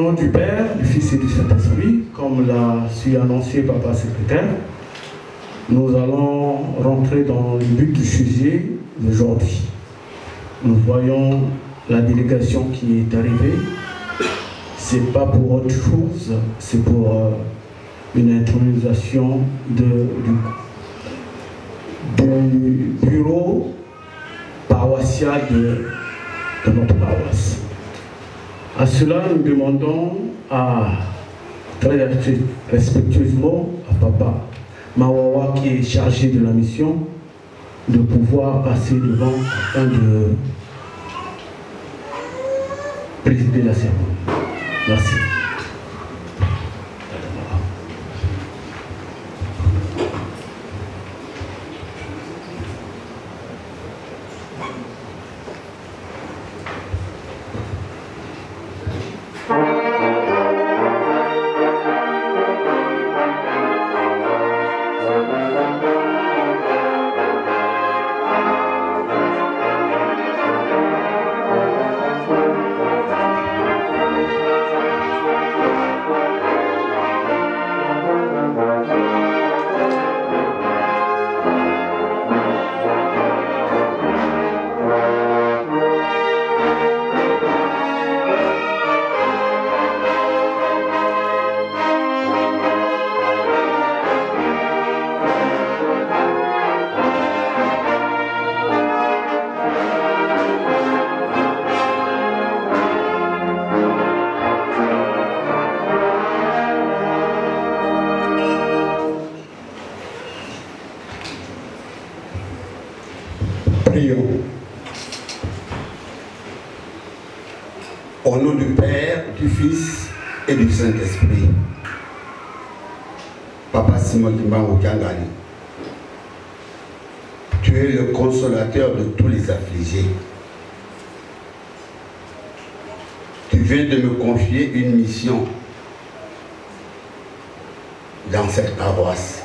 nom du Père, du Fils et du Saint-Esprit, comme l'a su annoncé Papa Secrétaire, nous allons rentrer dans le but du sujet d'aujourd'hui. Nous voyons la délégation qui est arrivée. C'est pas pour autre chose, c'est pour euh, une intronisation de, du, bureau paroissial de, de notre paroisse. À cela, nous demandons à, très respectueusement à Papa Mawawa qui est chargé de la mission de pouvoir passer devant afin de présider la cérémonie. Merci. Prions. Au nom du Père, du Fils et du Saint-Esprit. Papa Simon Kimbangu Kiangani, tu es le consolateur de tous les affligés. Tu viens de me confier une mission dans cette paroisse.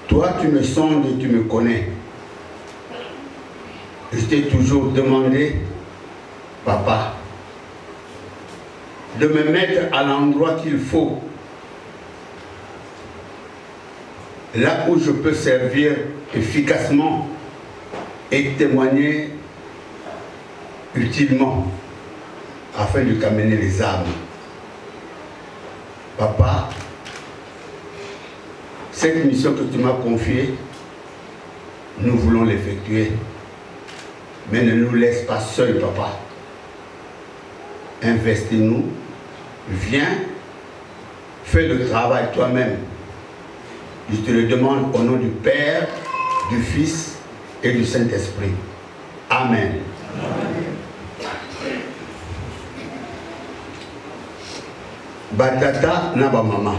Toi, tu me sondes et tu me connais. Je t'ai toujours demandé, papa, de me mettre à l'endroit qu'il faut, là où je peux servir efficacement et témoigner utilement afin de t'amener les âmes. Papa, cette mission que tu m'as confiée, nous voulons l'effectuer. Mais ne nous laisse pas seuls, papa. Investis-nous. Viens, fais le travail toi-même. Je te le demande au nom du Père, du Fils et du Saint-Esprit. Amen. Batata na ba mama.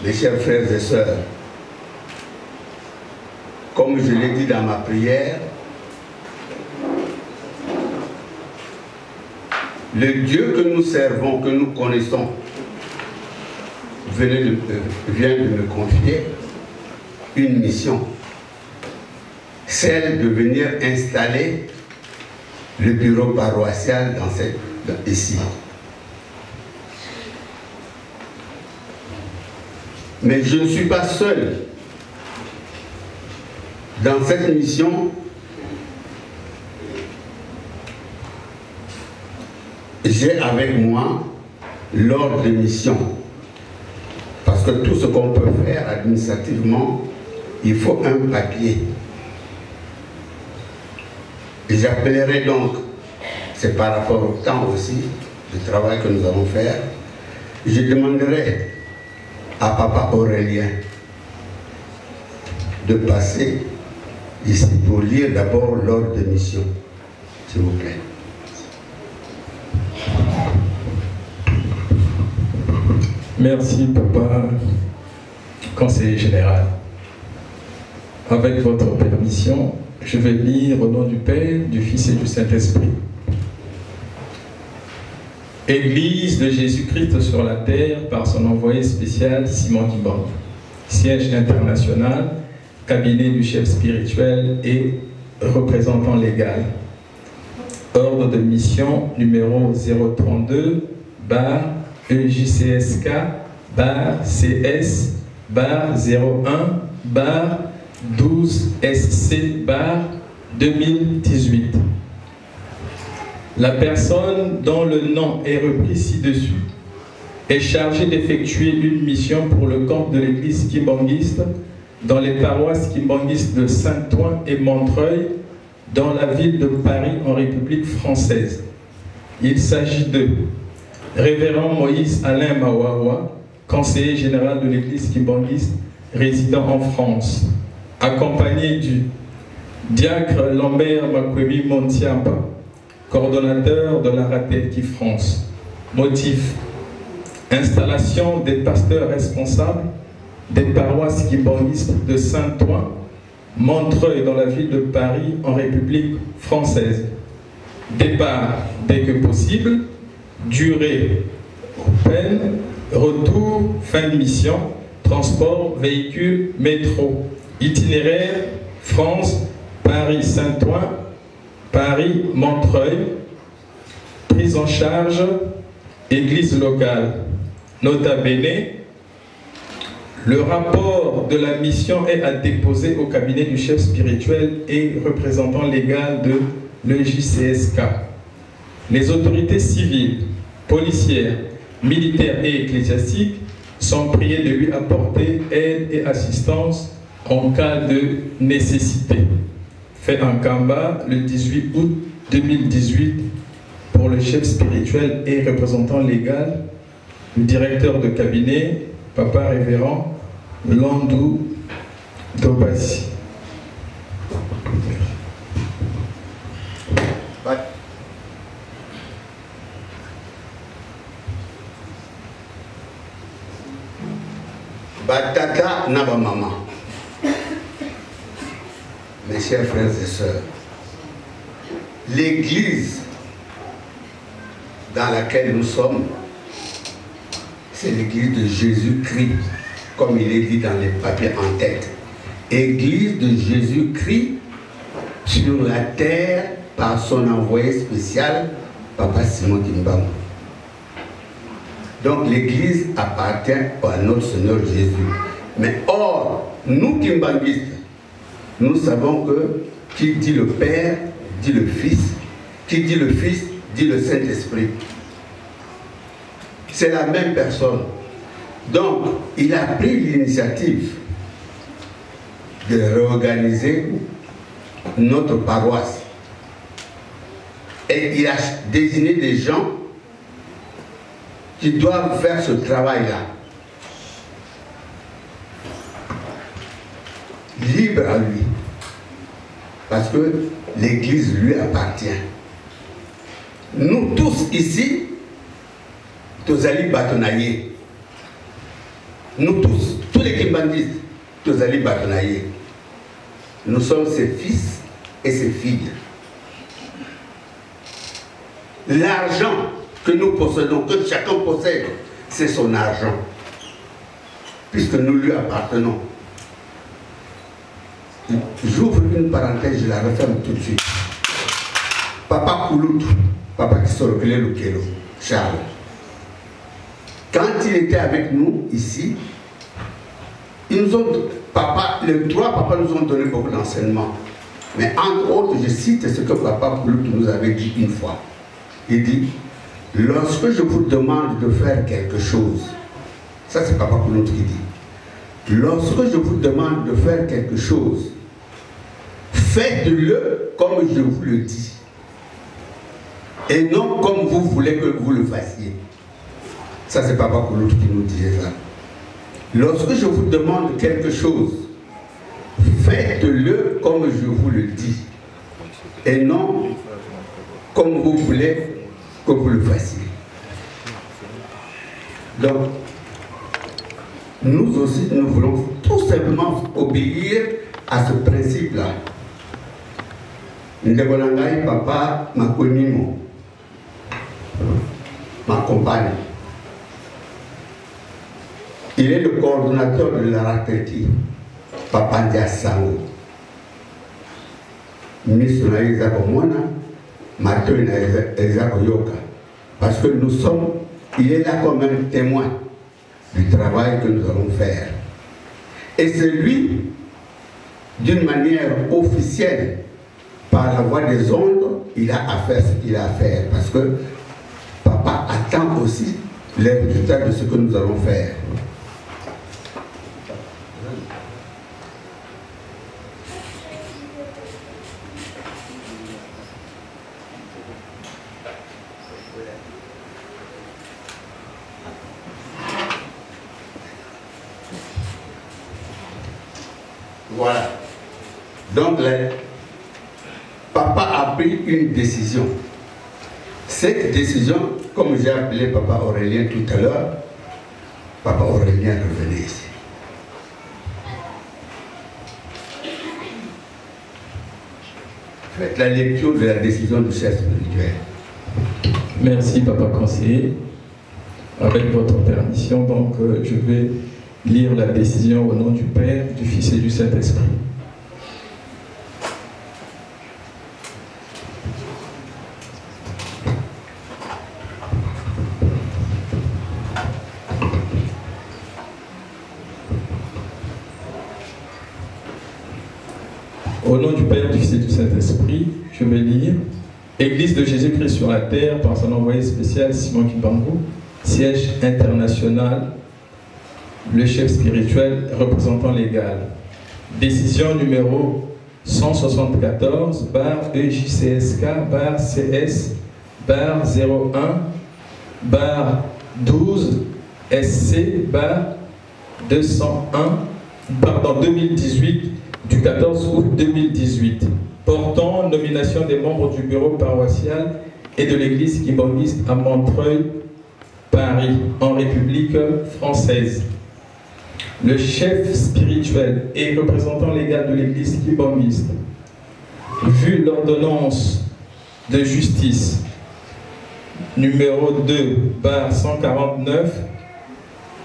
Mes chers frères et sœurs, comme je l'ai dit dans ma prière, le Dieu que nous servons, que nous connaissons, venait de, euh, vient de me confier une mission, celle de venir installer le bureau paroissial dans cette, ici. Mais je ne suis pas seul. Dans cette mission, j'ai avec moi l'ordre de mission. Parce que tout ce qu'on peut faire administrativement, il faut un papier. Et j'appellerai donc, c'est par rapport au temps aussi, du travail que nous allons faire, je demanderai à Papa Aurélien de passer ici pour lire d'abord l'ordre de mission, s'il vous plaît. Merci, papa, conseiller général. Avec votre permission, je vais lire au nom du Père, du Fils et du Saint-Esprit. Église de Jésus-Christ sur la terre par son envoyé spécial Simon Kimbangu. Siège international, cabinet du chef spirituel et représentant légal. Ordre de mission numéro 032 bar EJCSK bar CS bar 01 bar 12 SC bar 2018. La personne dont le nom est repris ci-dessus est chargée d'effectuer une mission pour le compte de l'église kimbanguiste dans les paroisses kimbanguistes de Saint-Ouen et Montreuil, dans la ville de Paris en République française. Il s'agit de Révérend Moïse Alain Mawawa, conseiller général de l'église kimbanguiste résident en France, accompagné du diacre Lambert Makwemi Montiamba, coordonnateur de la RATELKI France. Motif installation des pasteurs responsables des paroisses kimbanguistes de Saint-Ouen, Montreuil dans la ville de Paris en République française. Départ dès que possible, durée peine, retour, fin de mission, transport, véhicule, métro. Itinéraire France, Paris Saint-Ouen, Paris Montreuil, prise en charge, église locale. Nota bene, le rapport de la mission est à déposer au cabinet du chef spirituel et représentant légal de l'EJCSK. Les autorités civiles, policières, militaires et ecclésiastiques sont priées de lui apporter aide et assistance en cas de nécessité. Fait en Kamba le 18 août 2018 pour le chef spirituel et représentant légal, le directeur de cabinet, papa révérend Landou Dobassi. Batata na bamama, mes chers frères et sœurs, l'église dans laquelle nous sommes, c'est l'église de Jésus-Christ, comme il est dit dans les papiers en tête. Église de Jésus-Christ sur la terre par son envoyé spécial, Papa Simon Kimbangu. Donc l'église appartient à notre Seigneur Jésus. Mais or, nous kimbanguistes, nous savons que qui dit le Père, dit le Fils, qui dit le Fils, dit le Saint-Esprit. C'est la même personne. Donc, il a pris l'initiative de réorganiser notre paroisse. Et il a désigné des gens qui doivent faire ce travail-là. Libre à lui. Parce que l'Église lui appartient. Nous tous ici, tozali bato na ye. Nous tous, tous les kimbanguistes, tozali bato na ye. Nous sommes ses fils et ses filles. L'argent que nous possédons, que chacun possède, c'est son argent, puisque nous lui appartenons. J'ouvre une parenthèse, je la referme tout de suite. Papa Kouloutou, papa Kisolokele Lukelo, Charles, quand il était avec nous ici, ils nous ont, papa, les trois papas nous ont donné beaucoup d'enseignements. Mais entre autres, je cite ce que papa Kouloutou nous avait dit une fois. Il dit, lorsque je vous demande de faire quelque chose, ça c'est papa Kouloutou qui dit, lorsque je vous demande de faire quelque chose, faites-le comme je vous le dis, et non comme vous voulez que vous le fassiez. Ça c'est papa Kouloutou qui nous disait ça. Lorsque je vous demande quelque chose, faites-le comme je vous le dis, et non comme vous voulez que vous le fassiez. Donc, nous aussi, nous voulons tout simplement obéir à ce principe-là. Ndeko na ngai, papa Makonimo, m'accompagne. Il est le coordonnateur de la RATELKI, Papa Ndia Sango. Miso na ye eza komona, matoi na eza koyoka parce que nous sommes il est là comme un témoin du travail que nous allons faire et c'est lui d'une manière officielle par la voie des ondes il a à faire ce qu'il a à faire parce que papa attend aussi les résultats de ce que nous allons faire. Voilà. Donc, le papa a pris une décision. Cette décision, comme j'ai appelé papa Aurélien tout à l'heure, papa Aurélien revenait ici. Faites la lecture de la décision du chef spirituel. Merci, papa conseiller. Avec votre permission, donc, euh, je vais lire la décision au nom du Père, du Fils et du Saint-Esprit. Au nom du Père, du Fils et du Saint-Esprit, je vais lire Église de Jésus-Christ sur la terre par son envoyé spécial Simon Kimbangu, siège international, le chef spirituel représentant légal. Décision numéro 174 barre EJCSK barre CS barre 01 barre 12 SC barre 201 pardon, 2018 du 14 août 2018 portant nomination des membres du bureau paroissial et de l'église kimbanguiste à Montreuil, Paris, en République française. Le chef spirituel et représentant légal de l'église kimbanguiste, vu l'ordonnance de justice numéro 2 bar 149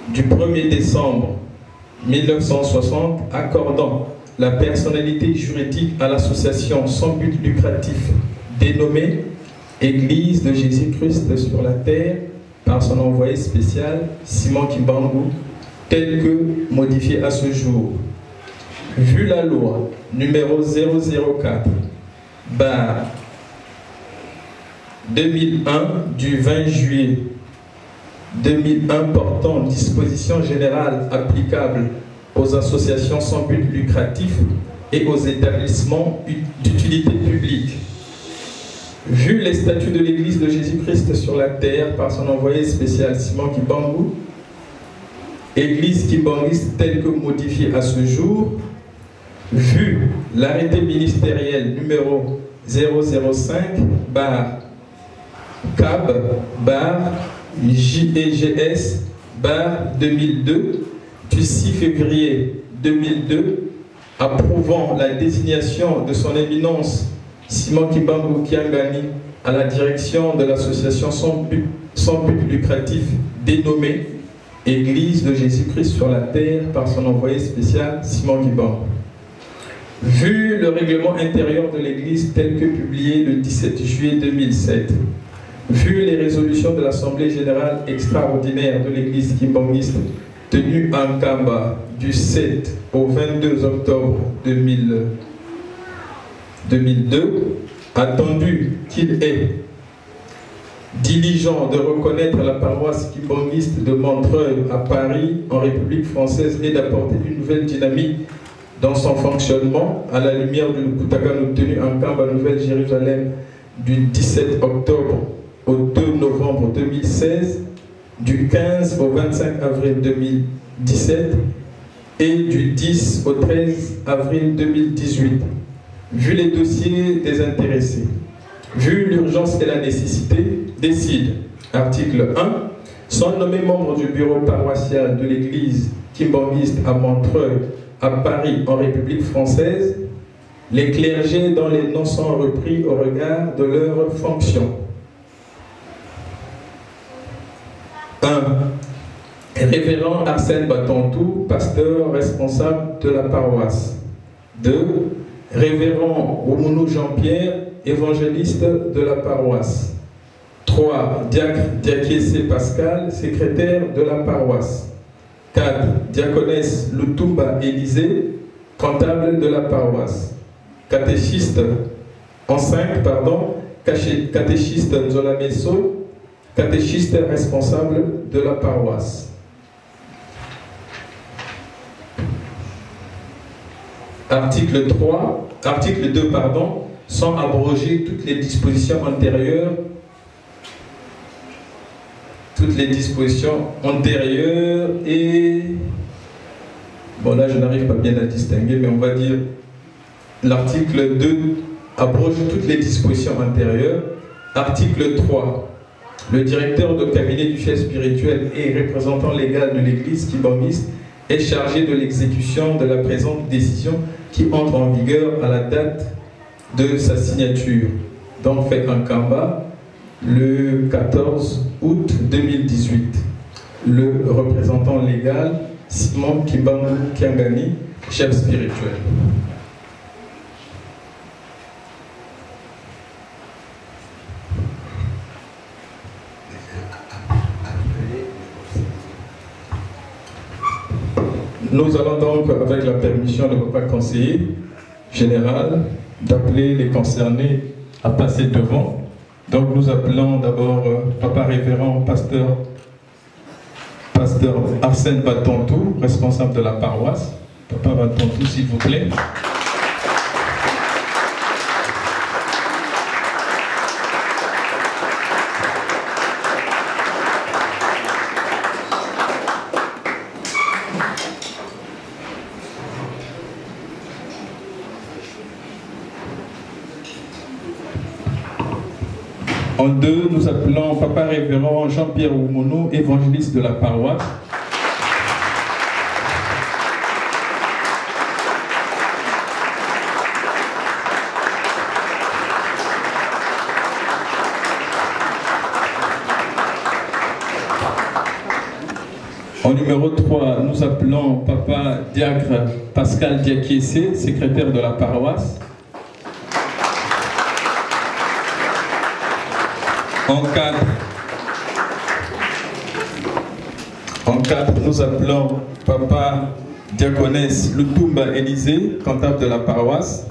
du 1er décembre 1960 accordant la personnalité juridique à l'association sans but lucratif dénommée Église de Jésus-Christ sur la terre par son envoyé spécial Simon Kimbangu, tel que modifié à ce jour. Vu la loi numéro 004 bar 2001 du 20 juillet 2001 portant dispositions générales applicables aux associations sans but lucratif et aux établissements d'utilité publique. Vu les statuts de l'Église de Jésus-Christ sur la terre par son envoyé spécial Simon Kimbangu, Église kimbanguiste telle que modifiée à ce jour, vu l'arrêté ministériel numéro 005 bar CAB bar JEGS bar 2002 du 6 février 2002 approuvant la désignation de son éminence Simon Kimbangu Kiangani à la direction de l'association sans but, sans but lucratif dénommée Église de Jésus-Christ sur la terre par son envoyé spécial Simon Kimbangu. Vu le règlement intérieur de l'Église tel que publié le 17 juillet 2007, vu les résolutions de l'Assemblée générale extraordinaire de l'Église kimbanguiste tenue à Nkamba du 7 au 22 octobre 2002, attendu qu'il est diligent de reconnaître la paroisse kimbanguiste de Montreuil à Paris, en République française, et d'apporter une nouvelle dynamique dans son fonctionnement à la lumière du Kutakan obtenu en Kamba, Nouvelle-Jérusalem, du 17 octobre au 2 novembre 2016, du 15 au 25 avril 2017 et du 10 au 13 avril 2018. Vu les dossiers des intéressés, vu l'urgence et la nécessité, décide, article 1, sans nommer membre du bureau paroissial de l'église kimbanguiste à Montreuil, à Paris, en République française, les clergés dont les noms sont repris au regard de leurs fonctions. 1. Révérend Arsène Batantou, pasteur responsable de la paroisse. 2. Révérend Romounou Jean-Pierre, évangéliste de la paroisse. 3. Diacre Diakiese Pascal, secrétaire de la paroisse. 4. Diaconesse Lutumba Élisée, comptable de la paroisse. Catéchiste, en 5, pardon, catéchiste Nzola Messo, catéchiste responsable de la paroisse. Article 3, article 2, pardon, sans abroger toutes les dispositions antérieures, toutes les dispositions antérieures et... Bon, là, je n'arrive pas bien à distinguer, mais on va dire l'article 2 abroge toutes les dispositions antérieures. Article 3. Le directeur de cabinet du chef spirituel et représentant légal de l'église kimbanguiste est chargé de l'exécution de la présente décision qui entre en vigueur à la date de sa signature. Donc fait un Kamba le 14 août 2018. Le représentant légal, Simon Kimbangu Kiangani, chef spirituel. Nous allons donc, avec la permission de papa conseiller général, d'appeler les concernés à passer devant. Donc nous appelons d'abord papa révérend pasteur Arsène Batantou, responsable de la paroisse. Papa Batantou, s'il vous plaît. En deux, nous appelons Papa Révérend Jean-Pierre Oumono, évangéliste de la paroisse. En numéro 3, nous appelons Papa Diacre Pascal Diakiese, secrétaire de la paroisse. En 4, nous appelons Papa Diaconesse Lutumba Élisée, comptable de la paroisse.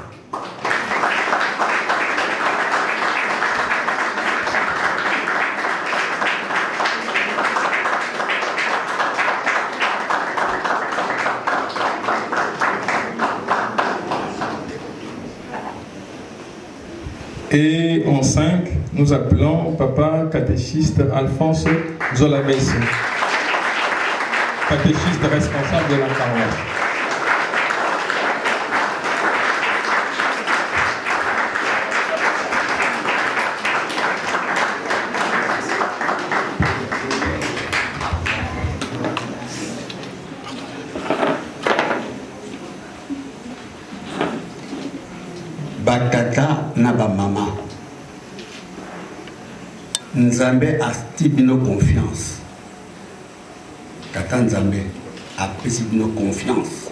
Et en 5, nous appelons Papa catéchiste Alphonse Zolamessi, catéchiste responsable de la paroisse. Batata na ba mama, Nzambe ati bino confiance. Tata Nzambe apesi bino confiance,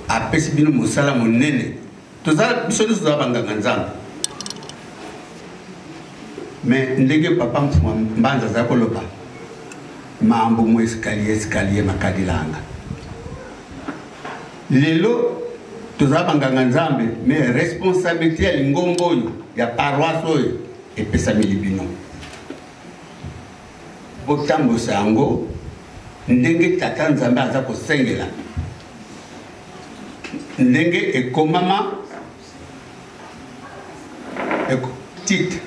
apesi bino mosala monene. Tozala biso nyonso tozala banganga Nzambe, mais ndenge papa Mfuma Mbanza azali koloba mambo mo escalier escalier makadilanga. Lelo tozala banganga Nzambe, mais responsabilité ya lingombo oyo ya paroisse oyo epesameli bino. Botambusa yango ndenge tata Nzambe aza kosengela, ndenge ekomama Tite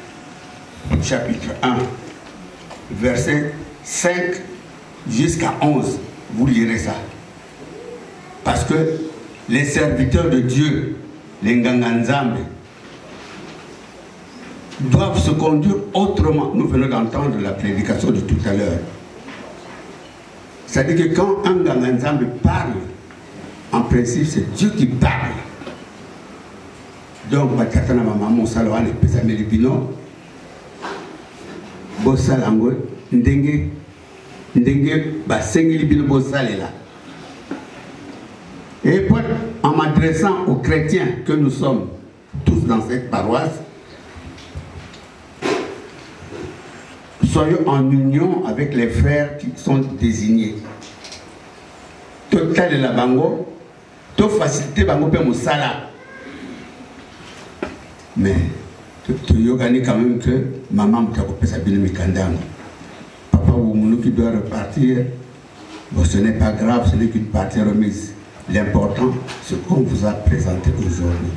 chapitre 1 verset 5 jusqu'à 11, vous lirez ça. Parce que les serviteurs de Dieu, les nganga Nzambe, doivent se conduire autrement. Nous venons d'entendre la prédication de tout à l'heure. C'est-à-dire que quand un nganga Nzambe parle, en principe, c'est Dieu qui parle. Donc, batata na mama mosala wana epesameli bino, bosala yango ndenge, ndenge basengeli bino bosalela. Et puis, en m'adressant aux chrétiens que nous sommes tous dans cette paroisse, Soyons en union avec les frères qui sont désignés. Totalela bango, to faciliter bango pe mosala. Mais toyokani quand même que maman moto akopesa bino mikanda yango. Papa Wumunu qui doit repartir, bon, ce n'est pas grave, ce n'est qu'une partie remise. L'important, c'est qu'on vous a présenté aujourd'hui.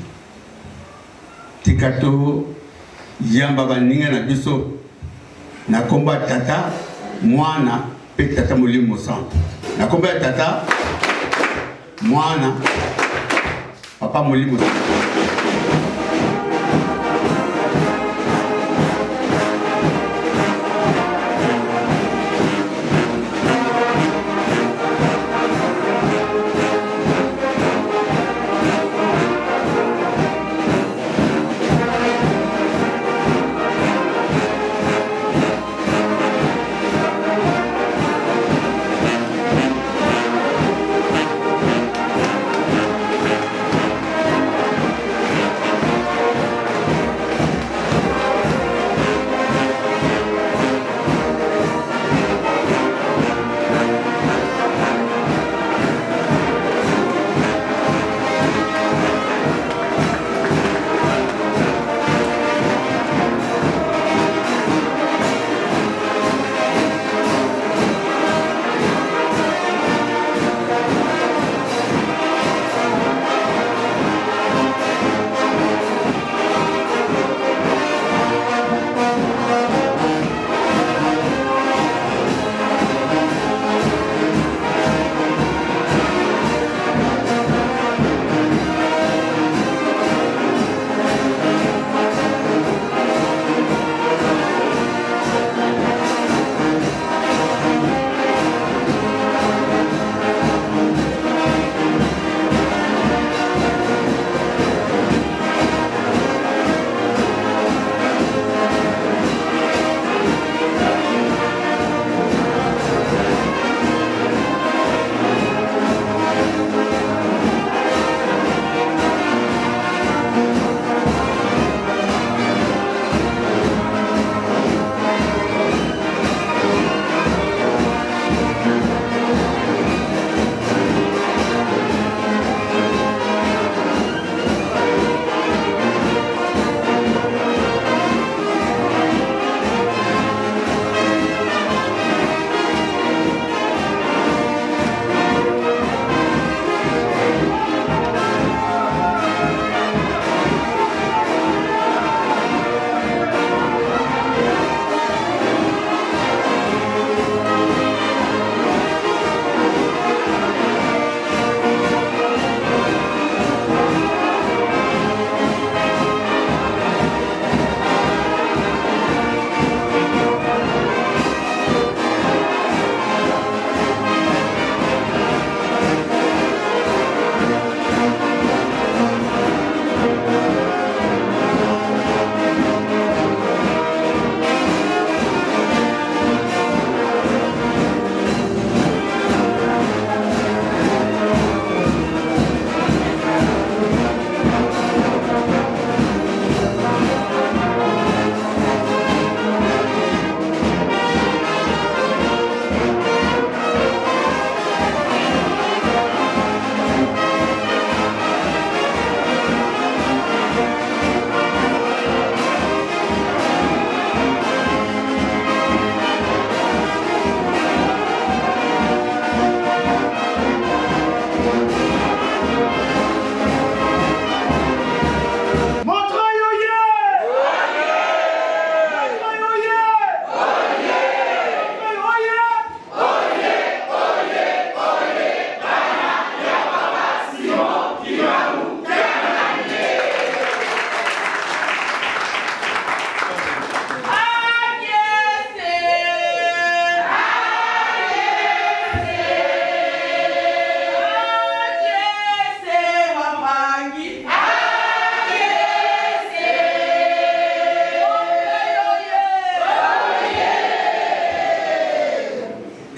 Tika to yamba baninga na biso na kombo ya tata mwana mpe tata molimo mosantu na kombo ya tata mwana papa molimo santu.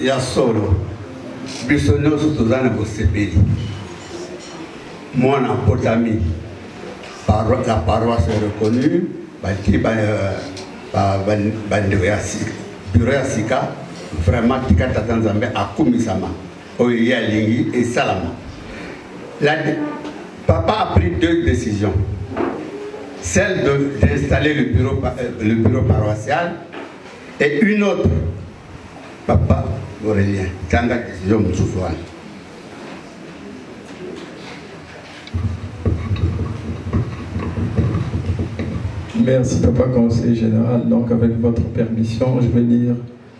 Ya solo, biso nyonso toza na bosepeli. Mwana abotami, la paroisse est reconnue, batie bandeko ya Bureau ya sika vraiment tika tata Nzambe akumisama oyo ye alingi esalama. La, papa a pris deux décisions. Celle d'installer le bureau, euh, le bureau paroissial et une autre. Papa Aurélien, tanga décision mosusu wana. Merci, Papa Conseiller Général. Donc, avec votre permission, je vais lire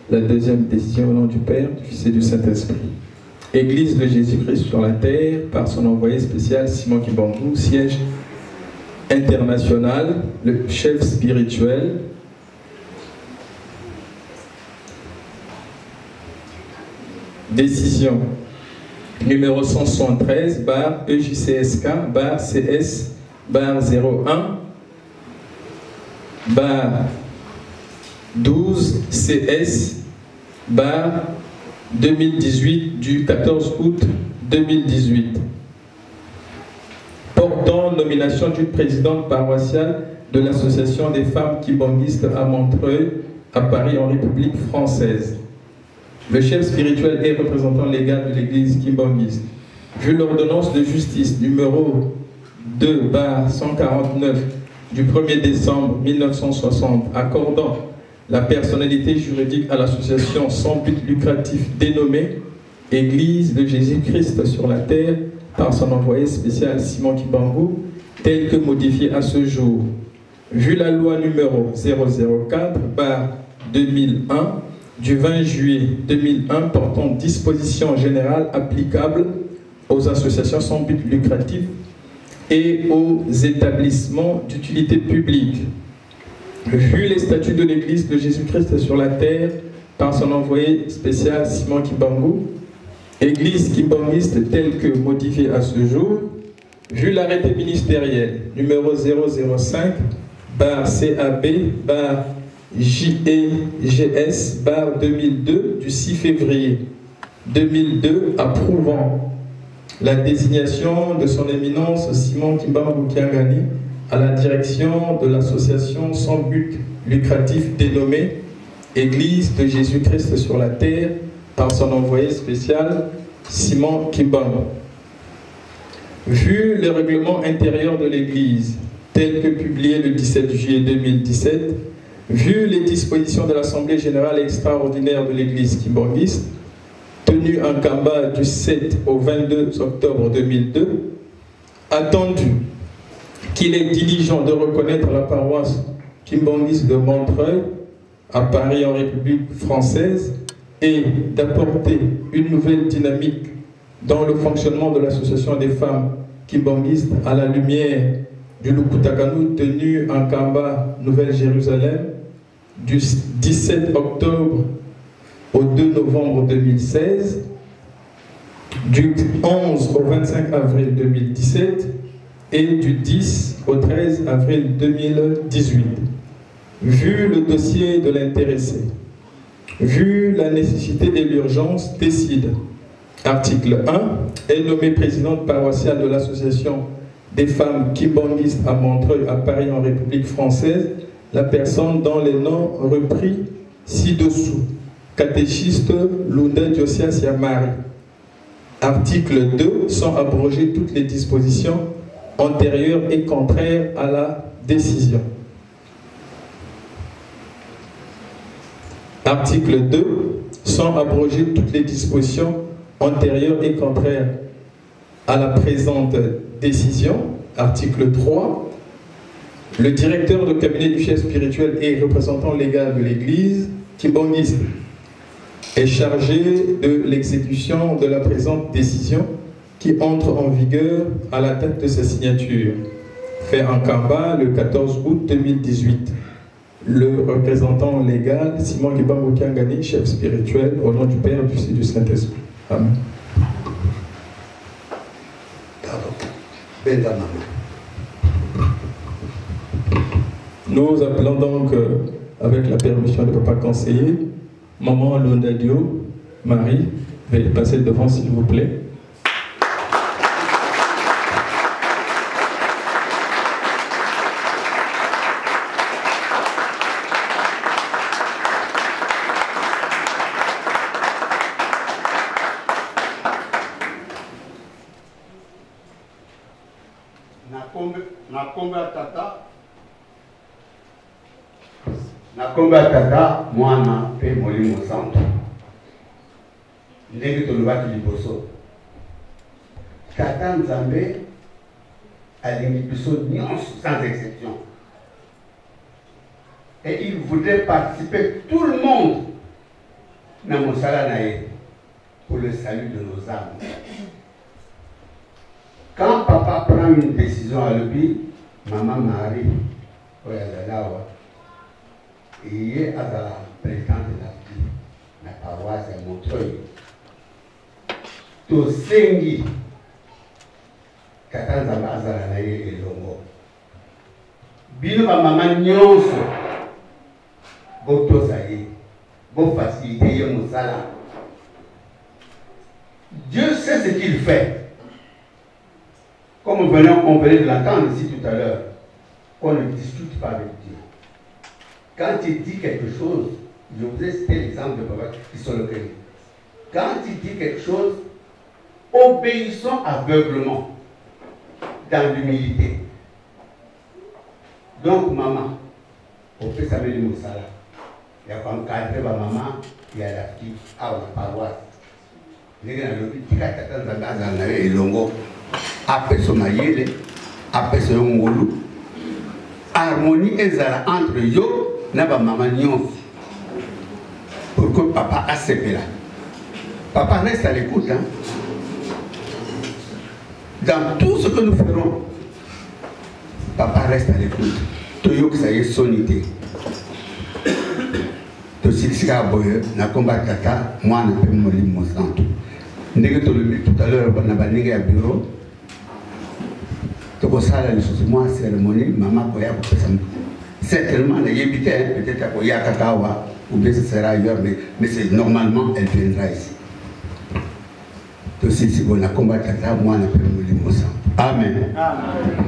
la deuxième décision au nom du Père, du Fils et du Saint-Esprit. Église de Jésus-Christ sur la terre, par son envoyé spécial Simon Kimbangu, siège international, le chef spirituel, Décision numéro 173 bar EJCSK bar CS bar 01 bar 12 CS bar 2018 du 14 août 2018 portant nomination du président paroissial de l'association des femmes kimbanguistes à Montreuil, à Paris, en République française. Le chef spirituel et représentant légal de l'église kimbanguiste. Vu l'ordonnance de justice numéro 2 149 du 1er décembre 1960 accordant la personnalité juridique à l'association sans but lucratif dénommée Église de Jésus-Christ sur la terre par son envoyé spécial Simon Kimbangu, tel que modifié à ce jour. Vu la loi numéro 004 2001 du 20 juillet 2001 portant dispositions générales applicables aux associations sans but lucratif et aux établissements d'utilité publique. Vu les statuts de l'Église de Jésus-Christ sur la terre par son envoyé spécial Simon Kimbangu, Église kimbanguiste telle que modifiée à ce jour, vu l'arrêté ministériel numéro 005 bar CAB bar JEGS bar 2002 du 6 février 2002 approuvant la désignation de son éminence Simon Kimbangu Kiangani à la direction de l'association sans but lucratif dénommée Église de Jésus-Christ sur la terre par son envoyé spécial Simon Kimbangu. Vu le règlement intérieur de l'Église tel que publié le 17 juillet 2017, vu les dispositions de l'Assemblée générale extraordinaire de l'Église kimbanguiste, tenue en Kamba du 7 au 22 octobre 2002, attendu qu'il est diligent de reconnaître la paroisse kimbanguiste de Montreuil à Paris en République française et d'apporter une nouvelle dynamique dans le fonctionnement de l'association des femmes kimbanguistes à la lumière du Lukutakanu tenu en Kamba, Nouvelle-Jérusalem, du 17 octobre au 2 novembre 2016, du 11 au 25 avril 2017 et du 10 au 13 avril 2018. Vu le dossier de l'intéressé, vu la nécessité et l'urgence, décide. Article 1, est nommée présidente paroissiale de l'association des femmes kimbanguistes à Montreuil, à Paris, en République française, la personne dont les noms repris ci-dessous. Catéchiste Lunda Josias Yamari. Article 2, sans abroger toutes les dispositions antérieures et contraires à la décision. Article 2, sans abroger toutes les dispositions antérieures et contraires à la présente décision. Article 3, le directeur de cabinet du chef spirituel et représentant légal de l'Église, kimbanguiste, est chargé de l'exécution de la présente décision qui entre en vigueur à la date de sa signature. Fait en Kamba le 14 août 2018. Le représentant légal, Simon Kimbangu Kiangani, chef spirituel, au nom du Père, du Fils et du Saint-Esprit. Amen. Nous appelons donc, euh, avec la permission de papa conseiller, Maman Londadio, Marie, veuillez passer devant s'il vous plaît. Na nkombo ya Tata, na nkombo ya Tata, Mwana mpe Molimo Santu. Ndenge tolobaki liboso, Tata Nzambe alingi biso nyonso sans exception. Et il voudrait participer tout le monde na mosala na ye pour le salut de nos âmes. Quand papa prend une décision alobi mama Marie oyo azali awa ye azala présidente de la vie na paroisse ya Montreuil, tosengi tata Nzambe azala na ye elongo. Bino bamama nyonso botosa ye, bofasilite ye mosala. Dieu sait ce qu'il fait. Comme on venait de l'entendre ici tout à l'heure, qu'on ne discute pas avec Dieu. Quand il dit quelque chose, je vous ai cité l'exemple de papa qui sont lequel. Quand il dit quelque chose, obéissons aveuglement, dans l'humilité. Donc, maman, opesameli mosala ya koencadre bamama ya lafti awa na paroisse. Ndenge nalobi, tika tata Nzambe azala na yo elongo, apesa mayele, apesa yo ngolu, harmonie ezala entre yo na bamama nyonso pour que papa asepela. Papa reste à l'écoute, hein? Dans tout ce que nous ferons, papa reste à l'écoute. Toyokisa ye soni te. Tosilisi kaka boye na komba tata, mwana mpe Molimo Mosantu. Ndenge tolobi tout à l'heure na baninga ya bureau, tokosala lisusu mwa cérémonie, mama akoya kopesa certainement, nayebi te, peut-être akoya kaka awa ou bien ce sera ailleurs, mais c'est normalement elle viendra ici. Tosilisi boye na komba tata, mwana mpe Molimo Santu. Amen, amen.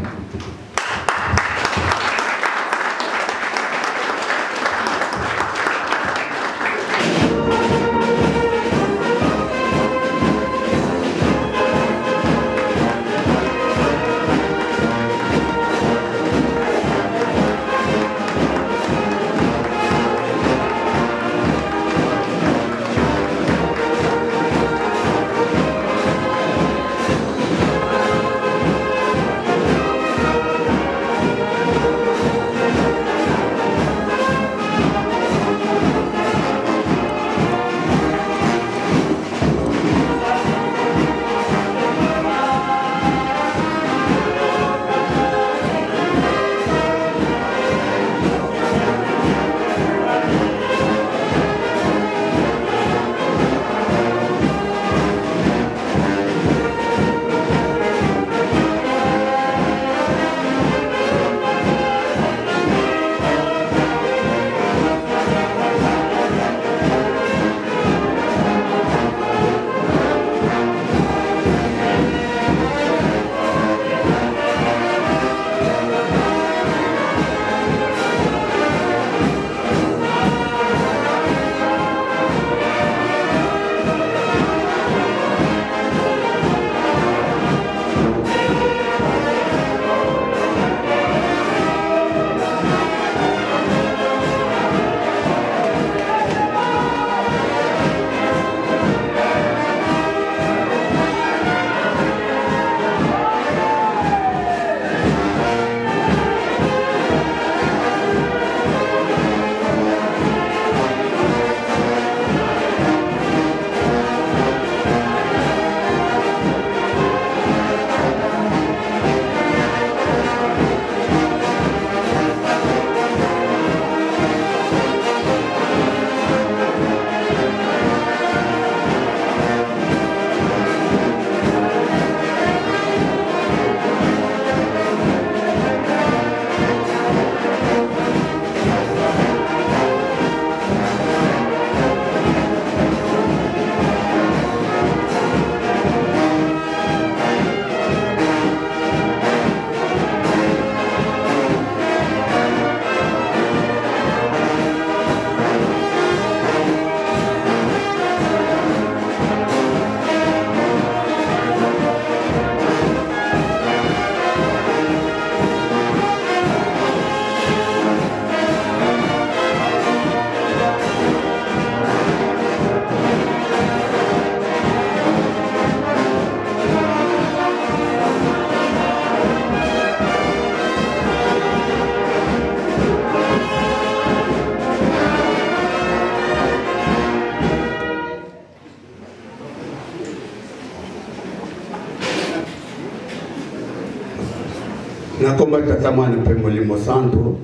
Na kombo Tata Mwana mpe Molimo Santo,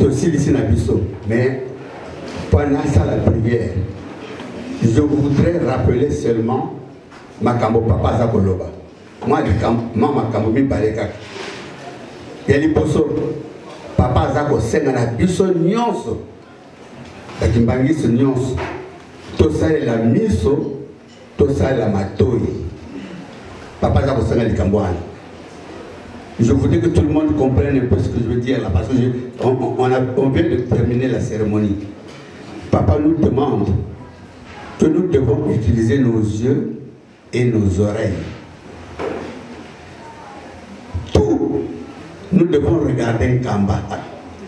tosilisi na biso, mais mpo nasala prière, je voudrais rappeler seulement makambo papa aza koloba. Mwa mwa makambo mibale kaka. Ya liboso, papa aza kosenga na biso nyonso, bakimbangiso nyonso, tosalela miso, tosalela matoi. Papa aza kosenga likambo wana. Je voudrais que tout le monde comprenne un peu ce que je veux dire là, parce que je, on, on, a, on vient de terminer la cérémonie. Papa nous demande que nous devons utiliser nos yeux et nos oreilles. Tout, nous devons regarder Nkamba.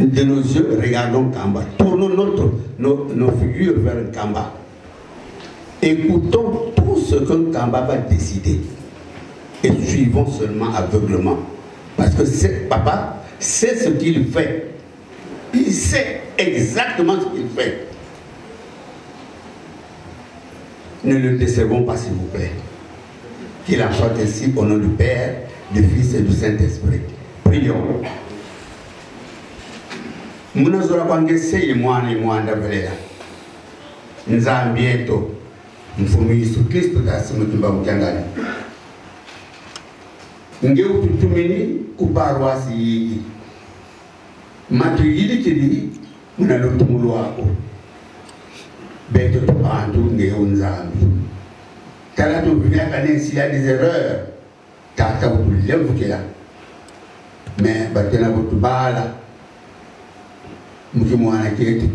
De nos yeux, regardons Nkamba. Tournons notre, nos, nos figures vers Nkamba. Écoutons tout ce que Nkamba va décider et suivons seulement aveuglement. Parce que c'est, papa sait ce qu'il fait. Il sait exactement ce qu'il fait. Ne le décevons pas, s'il vous plaît. Qu'il en soit ainsi au nom du Père, du Fils et du Saint-Esprit. Prions. Munazora kwange sei mwana mwanda velela. Nzambi yetu mfumu Yesu Kristo tasi mutumba mutangani. Nge ututumini ku paroisse yiki. Matuyilikili muna lutumu lwako. Beto tubantu nge unzambi. Tala tuviaka nensi ya des erreurs. Tata utulemvukela. Mais batena kutubala. Mukimwana ketu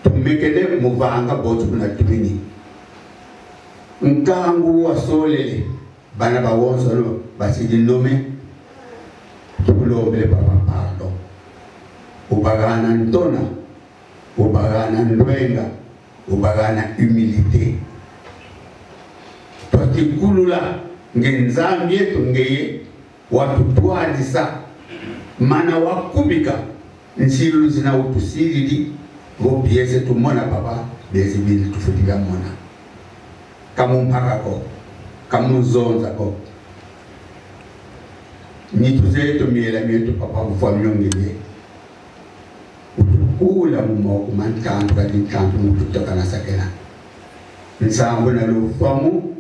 tumekele muvanga botu kuna tumini. Nkangu wasolele bana bawonso no basidinome tukulombele papa pardon. Ubagana ntona, ubagana ndwenga, ubagana humilité. Twatikulula ngenzambi yetu ngeye watutwadisa mana wakubika nsilu zina utusilili ngo biese tumona papa biese bili tufutika mona kamumpaka ko kamuzonza ko nituze tumiela mietu papa kufwa myongele utukula mumoko mantantu kadi ntantu mututaka sakela nsambo na lufamu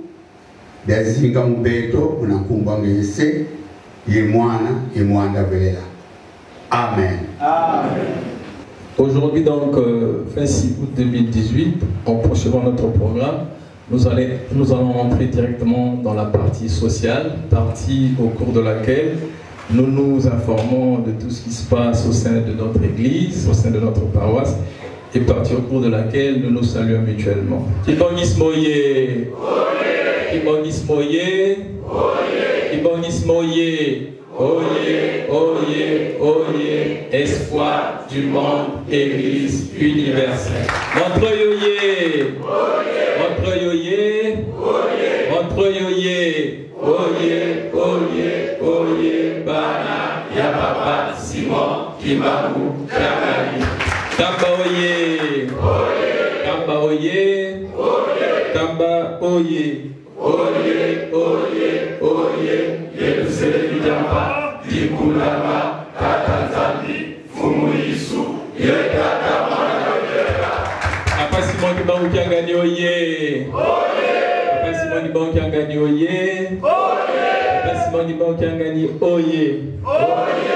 byazinga mubeto unakumbwa ngese ye mwana ye mwanda velela. Amen. Amen. Aujourd'hui donc, 26 août 2018, en poursuivant notre programme, nous allons entrer directement dans la partie sociale, partie au cours de laquelle nous nous informons de tout ce qui se passe au sein de notre église, au sein de notre paroisse, et partie au cours de laquelle nous nous saluons mutuellement. Kimbanguisme oye! Kimbanguisme oye! Kimbanguisme oye! Oye, oye, oye, espoir du monde, église universelle. Montreuil oye! Montreuil oye! Montreuil oye! Oye, oye, oye, bana ya papa Simon Kimbangu Kiangani. Tamba oye! Tamba oye! Tamba oye! Oye, oye, oye, Yerusalemu jamba, dikulama, tata Nzambi, Fumu Yesu, ye tata mwana yeka. Papa Simon Kimbangu Kiangani oye! Papa Simon Kimbangu Kiangani oye! Papa Simon Kimbangu Kiangani oye! Oye,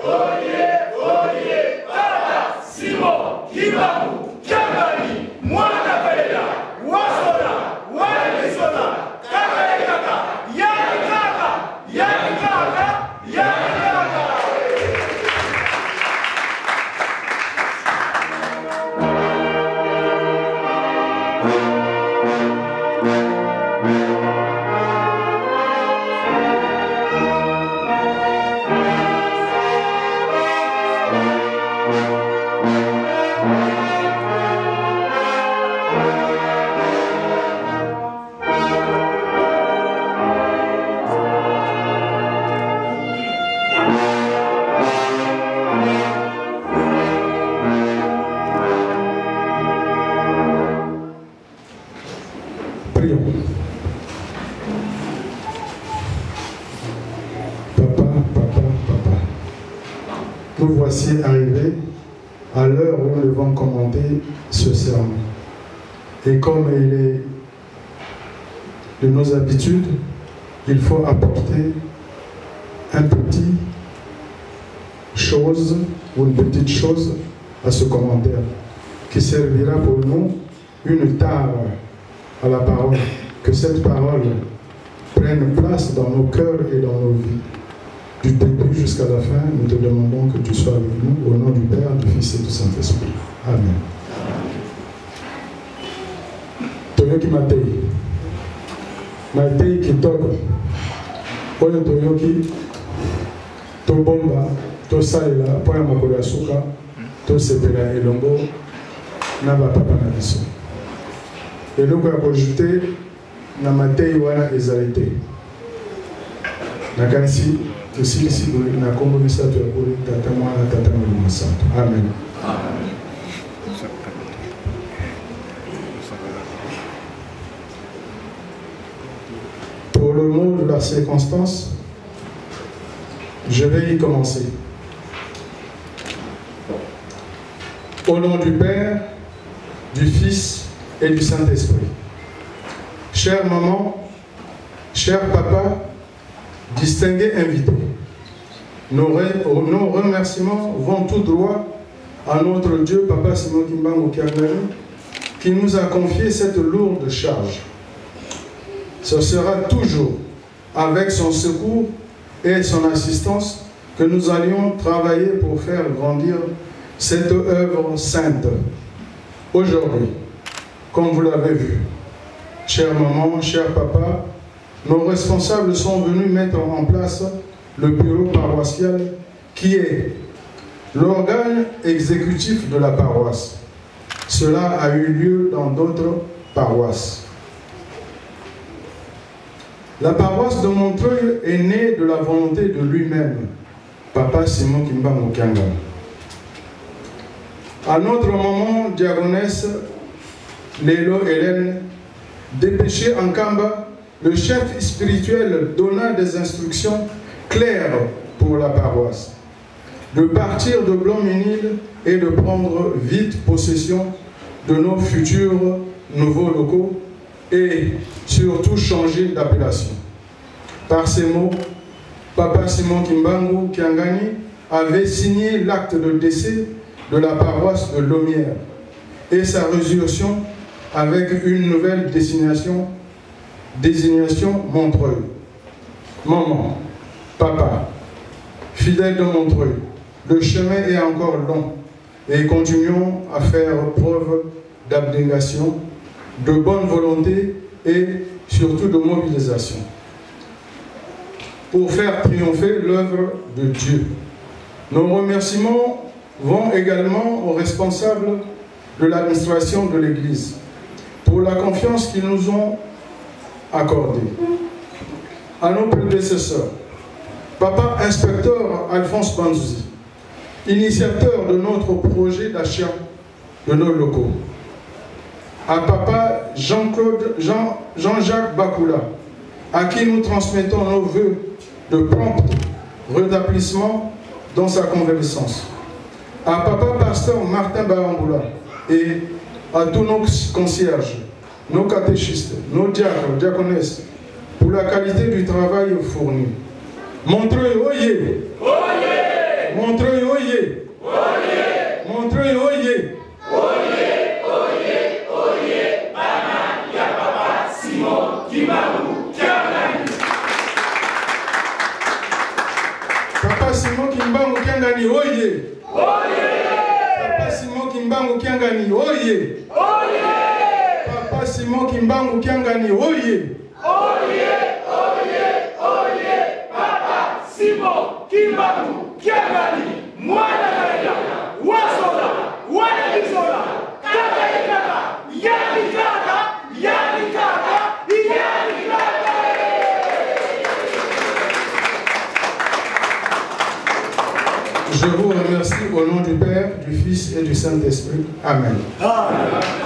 oye, oye, tata Simon Kimbangu Kiangani, mwana velela, wasola, walesola, kaka ye kaka, yaki kaka, yaki kaka, yaki kaka. Nous voici arrivés à l'heure où nous devons commenter ce sermon. Et comme il est de nos habitudes, il faut apporter un petit chose ou une petite chose à ce commentaire qui servira pour nous une tare à la parole. Que cette parole prenne place dans nos cœurs et dans nos vies. Du début jusqu'à la fin, nous te demandons que tu sois avec nous, au nom du Père, du Fils et du Saint-Esprit. Amen. Toyoki Matei. Matei kitoko. Oyo toyoki tobomba tosalela mpo ya mokolo ya suka tosepela elongo na bapapa na biso. Eloko ya kojute na mateyi wana ezali te. Nakanisi tosilisi boye na nkombo misato ya bule Tata, Mwana, Tata Molimo Santo. Amen. Pour le mot de la circonstance, je vais y commencer. Au nom du Père, du Fils et du Saint-Esprit. Chère maman, cher papa, distingués invités, nos, nos remerciements vont tout droit à notre Dieu, Papa Simon Kimbangu Kiangani, qui nous a confié cette lourde charge. Ce sera toujours avec son secours et son assistance que nous allions travailler pour faire grandir cette œuvre sainte. Aujourd'hui, comme vous l'avez vu, chère maman, cher papa, nos responsables sont venus mettre en place le bureau paroissial qui est l'organe exécutif de la paroisse. Cela a eu lieu dans d'autres paroisses. La paroisse de Montreuil est née de la volonté de lui-même, Papa Simon Kimbangu Kiangani. À notre moment, diagonesse Lélo Hélène, dépêchée en Kamba, le chef spirituel donna des instructions claires pour la paroisse. De partir de Blanc-Ménil et de prendre vite possession de nos futurs nouveaux locaux et surtout changer d'appellation. Par ces mots, Papa Simon Kimbangu Kiangani avait signé l'acte de décès de la paroisse de Lomière et sa résurrection avec une nouvelle désignation, désignation Montreuil. Maman, papa, fidèle de Montreuil, le chemin est encore long et continuons à faire preuve d'abnégation, de bonne volonté et surtout de mobilisation pour faire triompher l'œuvre de Dieu. Nos remerciements vont également aux responsables de l'administration de l'Église pour la confiance qu'ils nous ont accordée. À nos prédécesseurs, Papa inspecteur Alphonse Banzouzi, initiateur de notre projet d'achat de nos locaux, à Papa Jean-Claude Jean, Jean-Jacques Bakoula, à qui nous transmettons nos voeux de prompt rétablissement dans sa convalescence, à Papa Pasteur Martin Baramboula et à tous nos concierges, nos catéchistes, nos diacres, diaconesses, pour la qualité du travail fourni. Montreuil, oyez! Oyez! Montreuil, oyez! Oyez! Montreuil, oyez! Oyez! Oyez! Oyez! Bana ya Papa Simon Kimbangu Kiangani! Papa Simon Kimbangu Kiangani, oyez! Oyez! Papa Simon Kimbangu Kiangani, oyez! Oyez! Papa Simon Kimbangu Kiangani, oyez! Oyez! Oyez! Oyez! Papa Simon Kimbangu Kiangani, mwana Kalenda, wasola, wana bisola, kaka ye kaka, yani kaka, yani kaka, yani kaka! Je vous remercie au nom du Père, du Fils et du Saint-Esprit. Amen. Amen.